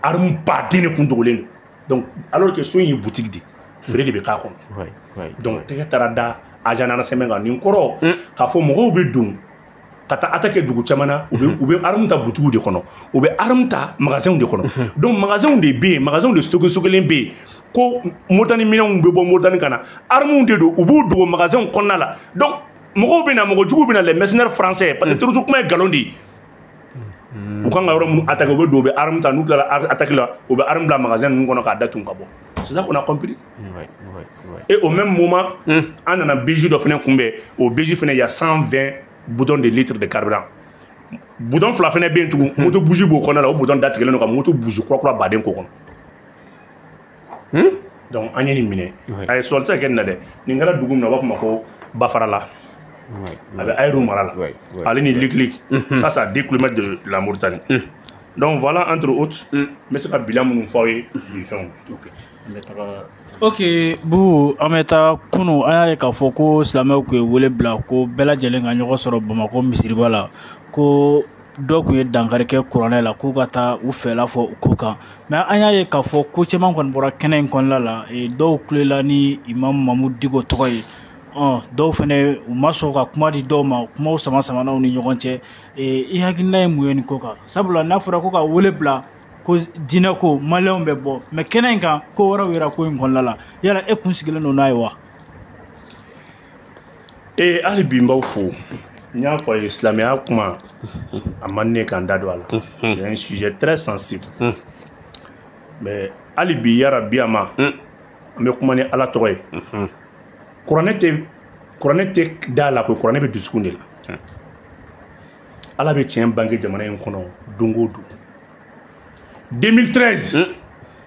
arme baden de kun dogolen don. Donc alors que so in ye boutique de, feere de bɛ k'a kɔnɔ. Donc tɛgɛ taara da agent de renseignement kan. Nin kɔrɔ k'a fɔ mɔgɔw bɛ don ka taa attaquer dugu caman na, u bɛ arme ta boutique de kɔnɔ, u bɛ arme ta magasin de kɔnɔ. Donc magasin de bɛ yen, magasin de stocké stockelen bɛ yen ko Moritani minɛnw bɛ bɔ Moritani ka na, armes de don, u b'u dogo magasin kɔnɔna la. Donc mɔgɔw bɛ na, mɔgɔ juguw bɛ na, les mercenaires français, parce que terrorisme kuma ye nkalon de ye. U kan ka yɔrɔ minnu attaquer, u bɛ don, u bɛ arme ta. N'u tilala attaquer la, u bɛ arme bila magasin ninnu kɔnɔ k'a datugu ka bɔ. C'est ça qu'on a compris. Et au même moment, an nana BJ dɔ fana kunbɛn. O BJ fana, il y a 120 bidons de litres de carburant. Bidon fila fana bɛ yen tugun, moto bougie b'o kɔnɔna la. O bidon datigɛlen don ka moto bougie kura kura baden k'o kɔnɔ. Donc an ye nin minɛ. A ye sɔrɔli tɛ se ka kɛ nin na dɛ. Nin kɛra dugu min na, u b'a fɔ ma ko Bafarala, a bɛ Ayiru mara la, ale ni Likilik, ça c'est à 2 kilomètres de la Mauritanie. Donc voilà, entre autres, n bɛ se ka bilan minnu fɔ aw ye bi fɛnw. Ok Bubu, an bɛ taa kunu, an y'a ye k'a fɔ ko silamɛw tun ye wele bila ko bɛɛ lajɛlen ka ɲɔgɔn sɔrɔ Bamakɔ misiriba la, ko dɔw tun ye dankari kɛ kuranɛ la, k'u ka taa u fɛla fɔ u ko kan. Mais an y'a ye k'a fɔ ko caman kɔni bɔra kɛnɛ in kɔnɔna la. Dɔw kulela ni Imam Mamudu Diko tɔgɔ ye, ɔ dɔw fɛnɛ u ma sɔn ka kuma di dɔw ma, kumaw sama samanaw ni ɲɔgɔn cɛ. I hakilina ye mun ye nin ko kan? Sabula n'a fɔra ko ka wele bila ko diinɛ ko maliyɛnw bɛ bɔ, mais kɛnɛ in kan ko wɛrɛw yera ko in kɔnɔna la, yala e kun sigilen don n'a ye wa? Ee, hali bi n b'aw fo. N y'a fɔ a ye, silamɛya kuma a man ne k'an da don a la, c'est un sujet très sensible. Mais hali bi, yarabi a ma, an bɛ kuma ni Ala tɔgɔ ye. Kuranɛ tɛ da la koyi, kuranɛ bɛ dusukun de la. Ala bɛ tiɲɛ bange jamana in kɔnɔ don o don. 2013,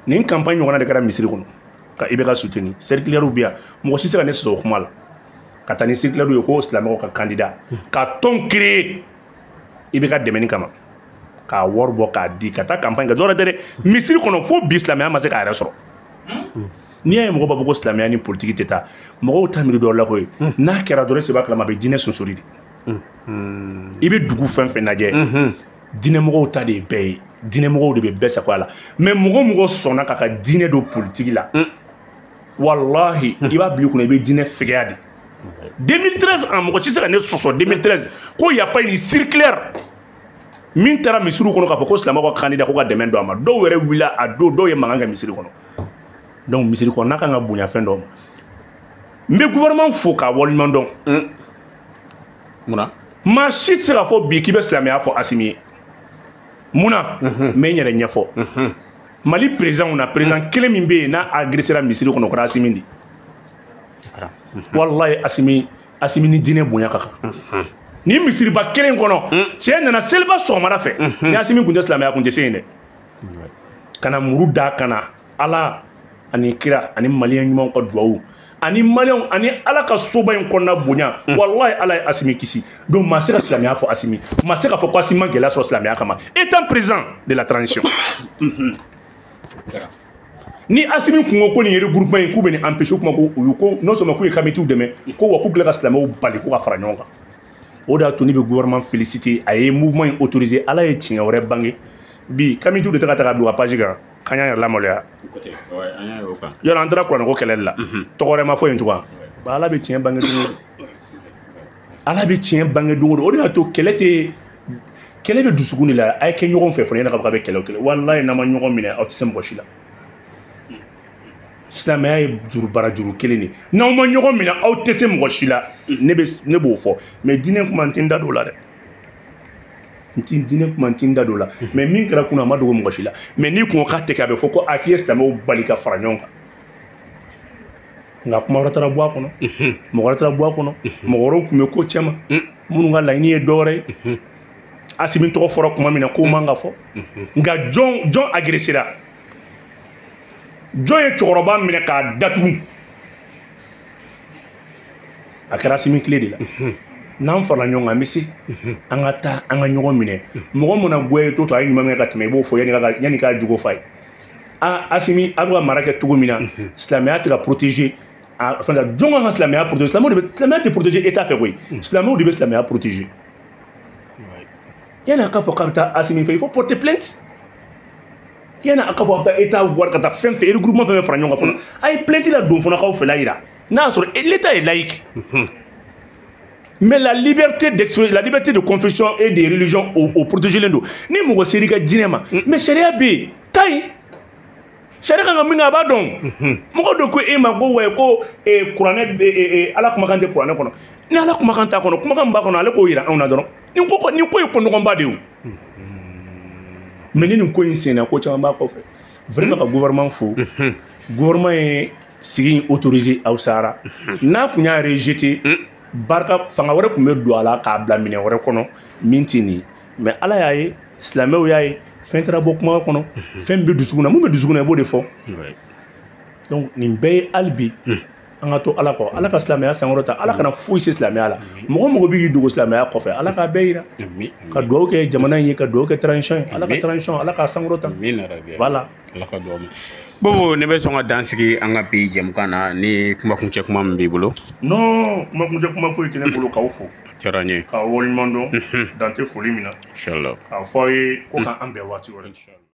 nin campagne ɲɔgɔnna de kɛra misiri kɔnɔ ka IBK soutenir. Circulaire bɛ yan, mɔgɔ si tɛ se ka ne sɔsɔ o kuma la. Ka taa ni circulaire ye ko silamɛw ka candidat, ka tɔn créer IBK dɛmɛni kama, k'a wari bɔ k'a di ka taa campagne kɛ. Dɔwɛrɛ tɛ dɛ, misiri kɔnɔ fo bi silamɛya ma se k'a yɛrɛ sɔrɔ. N'i y'a ye mɔgɔw b'a fɔ ko silamɛya ni politiki tɛ taa, mɔgɔw t'a miiri dɔw la koyi. N'a kɛra dɔrɔn, e b'a kalama, a bɛ diinɛ sonsori de. I bɛ dugu fɛn fɛn lajɛ, diinɛmɔgɔw ta de ye bɛɛ ye, diinɛmɔgɔw de bɛ bɛɛ sagoya la. Mais mɔgɔ mɔgɔ sɔnna k'a ka diinɛ don politiki la, walahi i b'a bila i kunna, i bɛ diinɛ fɛgɛya de. 2013, an mɔgɔ si tɛ se ka ne sɔsɔ 2013 ko y a pas une circulaire min taara misiriw kɔnɔ k'a fɔ ko silamɛw ka candidat ko ka dɛmɛ don a ma. Dɔw yɛrɛ wulila a don, dɔw ye mankan kɛ misiri kɔnɔ. Donc misiri kɔnɔ n'a kan ka bonya fɛn dɔw ma, n bɛ gouvernement fo k'a waleɲuman dɔn. Munna? Maa si tɛ se k'a fɔ bi k'i bɛ silamɛya fɔ Asimi ye. Munna? N bɛ n yɛrɛ ɲɛfɔ. Mali président na, président kelen min bɛ yen n'a agressé misiri kɔnɔ, o kɛra Asimi de. Walahi, Asimi ni diinɛ bonya ka kan. Ni misiriba kelen kɔnɔ, cɛ nana seliba sɔgɔmada fɛ, ni Asimi kun tɛ silamɛya kun tɛ se yen dɛ, ka na muru da ka na Ala ani kira ani maliyɛn ɲumanw ka duwawu ani maliyɛnw ani Ala ka soba in kɔnɔna bonya. Walahi, Ala ye Asimi kisi. Donc maa se ka silamɛya fɔ Asimi, maa se k'a fɔ ko Asimi ma gɛlɛya sɔrɔ silamɛya kama étant président de la transition. Ni Asimi kun ko ko nin regroupement in k'u bɛ nin empêcher, u kuma ko u ko non seulement k'u ye kamitiw dɛmɛ, ko wa k'u tila ka silamɛw bali ko ka fara ɲɔgɔn kan. O de y'a to ne bɛ gouvernement féliciter, a ye mouvement in autorisé. Ala ye tiɲɛ wɛrɛ bange bi, kamitiw de tɛ ka ta ka bila u ka page kan k'an y'an yɛrɛ lamaloya. Yɔrɔ an taara kuranɛ ko kɛlɛ de la, tɔgɔ wɛrɛ ma fɔ yen tugun. Ala bɛ tiɲɛ bange don o don, Ala bɛ tiɲɛ bange don o don. O de y'a to kɛlɛ tɛ, kɛlɛ bɛ dusukun de la. A ye kɛ ɲɔgɔn fɛ fɔlɔ, yanni k'a fɔ k'a bɛ kɛlɛ o kɛlɛ. Walayi, n'an ma ɲɔgɔn minɛ, aw tɛ se mɔgɔ si la. Silamɛya ye juru barajuru kelen de. N'aw ma ɲɔgɔn minɛ aw tɛ se mɔgɔ si la. Ne b'o fɔ. Mais diinɛ kuma n tɛ n da don o la dɛ. N tɛ diinɛ kuma n tɛ n da don o la. Mais min kɛra kunun a ma dogo mɔgɔ si la. Mais n'i kun ko k'a tɛ kɛ a bɛ fɔ ko a k'i ye silamɛw bali ka fara ɲɔgɔn kan. Nka kuma wɛrɛ taara bɔ a kɔnɔ. Mɔgɔ wɛrɛ taara bɔ a kɔnɔ. Mɔgɔ wɛrɛw tun bɛ ko cɛma. Minnu ka laɲini ye dɔ wɛrɛ ye. Asimi tɔgɔ fɔra kuma min na k'o man ka fɔ. Nka jɔn agressera. Jɔn ye cɛkɔrɔba minɛ k'a datugu. A kɛra Asimi tile de la. N'an farala ɲɔgɔn kan an bɛ se. An ka taa an ka ɲɔgɔn minɛ. Mɔgɔ mana goya i to a ye ɲuman kɛ ka tɛmɛ i b'o fɔ yanni k'a jogo f'a ye. Asimi a bɛ ka mara kɛ cogo min na silamɛya tɛ ka protéger. Fɛn jɔn kan ka silamɛya protéger? Silamɛw de bɛ silamɛya tɛ protéger État fɛ koyi. Silamɛw de bɛ silamɛya protéger. Yanni a k'a fɔ k'a bɛ taa Asimi fɛ, il faut porter plainte. Yanni a k'a fɔ a bɛ taa État wari ka taa fɛn fɛn regroupement fɛn fɛn fara ɲɔgɔn kan fɔlɔ. A ye plainte la don fana k'aw fɛla yira. N'a y'a sɔrɔ l'État est laïque. Mais la liberté d'expression, la liberté de confession et de religion au protéger don. Ni mɔgɔ ser'i ka diinɛ ma, mais sariya bɛ yen, taa yen. Sariya kan ka min kɛ a b'a dɔn. Mɔgɔ dɔ ko e ma ko wayi ko kuranɛ Ala kumakan tɛ kuranɛ kɔnɔ. Ni Ala kumakan t'a kɔnɔ, kumakan min b'a kɔnɔ ale k'o yira anw na dɔrɔn. Nin ko ye ko nɔgɔnba de ye o. Mais ni nin ko in senna ko caman b'a kɔfɛ. Vraiment ka gouvernement fo. Gouvernement ye sigi in autorisé aw sara. N'a kun y'a rejeté, barika fanga wɛrɛ tun bɛ don a la k'a bila minɛn wɛrɛ kɔnɔ min tɛ nin ye. Mais Ala y'a ye, silamɛw y'a ye, fɛn taara bɔ kuma kɔnɔ, fɛn bɛ dusukun na, mun bɛ dusukun na i b'o de fɔ. Donc nin bɛɛ ye hali bi an ka to Ala kɔ. Ala ka silamɛya sankɔrɔta, Ala kana foyi se silamɛya la. Mɔgɔ mɔgɔ bɛ k'i dogo silamɛya kɔfɛ, Ala k'a bɛɛ yira. Ka dugawu kɛ jamana in ye, ka dugawu kɛ transition ye. Ala ka transition, Ala k'a sankɔrɔta. Voilà. Ala ka dugawu. Bobo, ne bɛ sɔn ka dan sigi an ka bi jɛmukan na ni kumakuncɛ kuma min b'i bolo. Non, kumakuncɛ kuma foyi tɛ ne bolo k'aw fo. Diyara n ye. K'aw waleɲuman dɔn. Dan tɛ foli min na. Inchallah. K'a fɔ aw ye ko k'an bɛn waati wɛrɛ.